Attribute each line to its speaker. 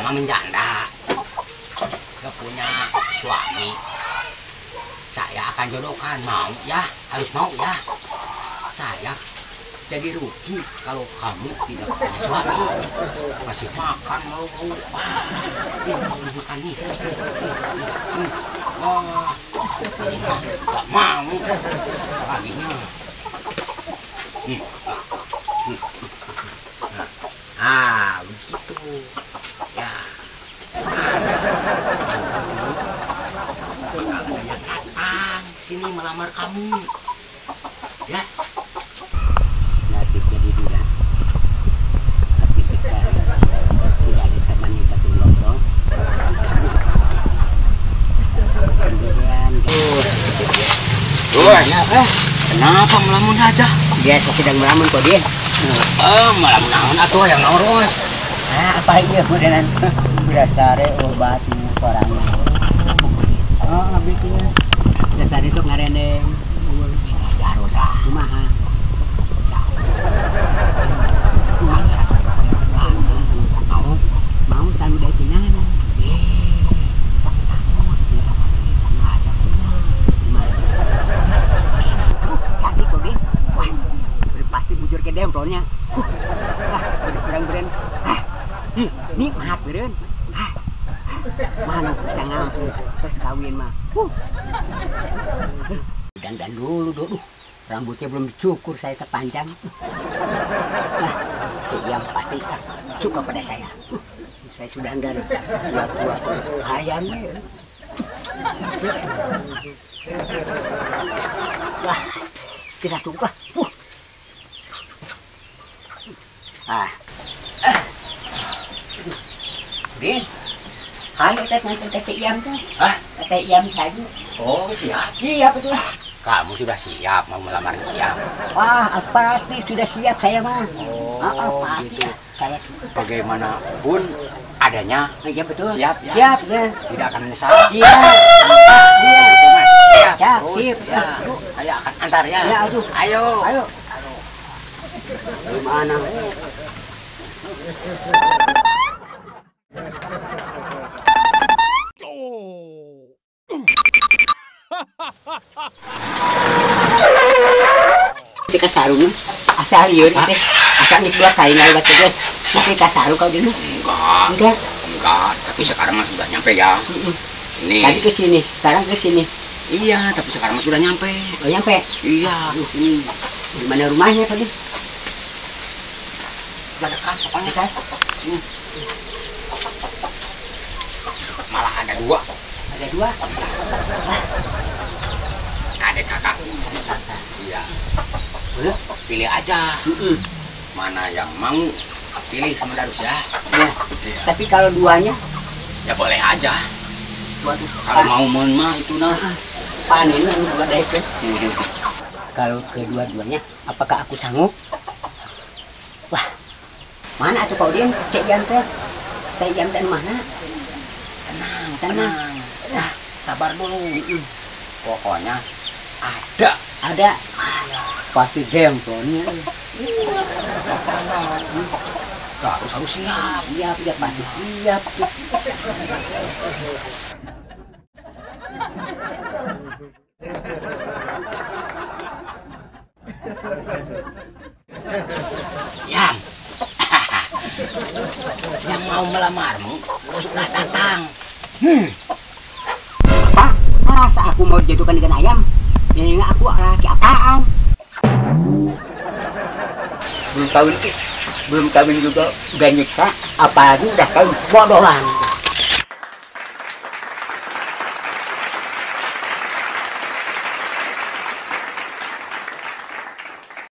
Speaker 1: mah menjanda. Gak punya suami. Saya akan jodohkan, mau ya, harus mau ya. Saya jadi rugi kalau kamu tidak punya suami. Masih makan mau. Wah, ini mau makan nih. Wah, ini mah gak mau. Paginya. Nih. Ah, begitu. Ya. Bakal ada yang datang sini melamar kamu. Ya.
Speaker 2: Nasib jadi duda. Sepi sekali. Tidak ditemani batu ngobrol. Sendirian.
Speaker 1: Kenapa? Kenapa melamun aja?
Speaker 2: Biasa sedang melamun kok dia.
Speaker 1: Melamun naon atuh yang ngurus.
Speaker 2: Ah, apa iya beneran berasare obat orangnya. Oh, bikinnya. Dasar itu ngarendeng.
Speaker 1: Harus ah.
Speaker 2: Kumaha? Mau mau sanu dai pinana. Cantik kok, Bin. Wah, pasti bujur ke demplonnya. Wah, kurang beren. Ah, nikmat beren. Mana bisa ngampus terus kawin mah. Dandan dulu, duh. Rambutnya belum dicukur, saya terpanjang. Nah, yang pasti suka pada saya. Saya sudah dandan. Tua-tua ayamnya. Wah, kita suka. Ah. Bin. Hai, kita nanti teh iam tuh.
Speaker 1: Hah?
Speaker 2: Teh iam saja.
Speaker 1: Oh, siap.
Speaker 2: Siap betul.
Speaker 1: Kamu sudah siap mau melamar Iam?
Speaker 2: Wah, pasti sudah siap saya mah.
Speaker 1: Oh, pasti.
Speaker 2: Gitu. Saya sudah.
Speaker 1: Bagaimanapun adanya.
Speaker 2: Iya betul.
Speaker 1: Siap ya.
Speaker 2: Siap ya.
Speaker 1: Tidak akan menyesal.
Speaker 2: Iya. Iya.
Speaker 1: Gitu, Mas. Siap.
Speaker 2: Siap,
Speaker 1: terus,
Speaker 2: siap.
Speaker 1: Ya. Ayo akan antar ya.
Speaker 2: Ya, aduh.
Speaker 1: Ayo.
Speaker 2: Ayo. Gimana? Ketika sarung asal liur teh asal geus dua kali ngaliwat teh masih ka sarung kau dulu.
Speaker 1: Enggak. Enggak, tapi sekarang mah sudah nyampe ya. Ini.
Speaker 2: Tadi ke sini, sekarang ke sini.
Speaker 1: Iya, tapi sekarang mah sudah nyampe.
Speaker 2: Oh, nyampe.
Speaker 1: Iya.
Speaker 2: Ini di mana rumahnya tadi?
Speaker 1: Sudah dekat pokoknya.
Speaker 2: Dekat.
Speaker 1: Sini. Malah ada dua.
Speaker 2: Ada dua? Wah.
Speaker 1: Ada kakak. Iya.
Speaker 2: Boleh?
Speaker 1: Pilih aja. Mana yang mau pilih sama Darus ya.
Speaker 2: Ya.
Speaker 1: Ya.
Speaker 2: Tapi kalau duanya?
Speaker 1: Ya boleh aja.
Speaker 2: Waduh.
Speaker 1: Kalau mau mah itu nah.
Speaker 2: Panen dua deh itu. Kalau kedua-duanya, apakah aku sanggup? Wah, mana tuh kau Din? Cek jam teh. Teh jam teh mana?
Speaker 1: Tenang,
Speaker 2: tenang.
Speaker 1: Nah, sabar dulu. Pokoknya ada.
Speaker 2: Ada. Pasti demplonnya.
Speaker 1: Harus harus siap.
Speaker 2: Siap, ya pasti siap.
Speaker 1: Yang, yang mau melamarmu sudah datang.
Speaker 2: Apa? Masa aku mau dijatuhkan dengan ayam? Ini aku laki apaan? Belum kawin, belum kawin juga udah nyiksa, apalagi udah kawin bodohan.